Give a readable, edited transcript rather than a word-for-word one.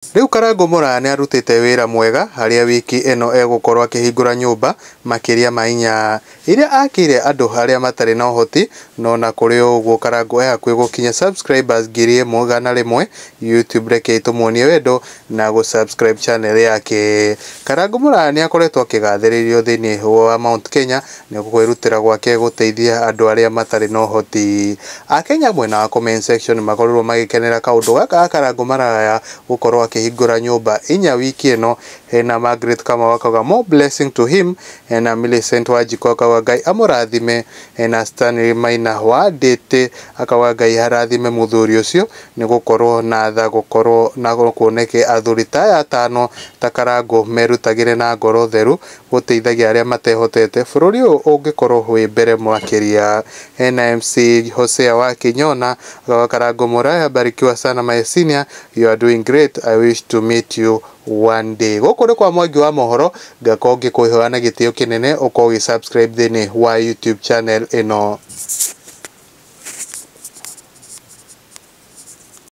Rĩu Karangũ Mũraya nĩarutĩte wĩra mwega harĩa wiki ĩno egũkorwo akĩhingũra nyũmba makĩria ma 4 iria akĩire andũ arĩa matarĩ na ũhoti. No na kũrĩ ũguo, Karangũ e hakuhĩ gũkinyia subscribers 1,100 YouTube. Rekei tũmuonie wendo na gũ subscribe channel yake. Karangũ Mũraya nĩakoretwo akĩgathĩrĩrio thĩinĩ wa Mount Kenya nĩ kwĩrutĩra gwake gũteithia andũ arĩa matarĩ na ũhoti. Akenya mwena wa comment section makorirwo magĩkenera kaũndũ gaka ga Karangũ Maraya gũkorwo akĩhingũra nyũmba 4 wiki ĩno. Hena Margaret Kamau akauga, "More blessing to him." Hena Millicent Wanjikũ akauga, "Ngai amũrathime." Hena Stanley Maina wa Ndĩtĩ akauga, "Ngai arathime mũthuri ũcio nĩ gũkorwo na tha, gũkorwo na kuoneke athuri ta aya 5 ta Karangũ merutagĩre na ngoro theru gũteithagia arĩa matehotete, bũrũri ũyũ ũngĩkorwo wĩ mbere makĩria." Hena MC Hosea wa Kinyona akauga, "Karangũ Mũraya, barikiwa sana my senior, you are doing great. I wish to meet you one day." Gũkũ nĩ kwa Mwangi wa Mohoro, ngakorwo ngĩkũhoya na gĩtĩo kĩnene ũkorwo ũgĩ subscribe thĩinĩ wa YouTube channel ĩno.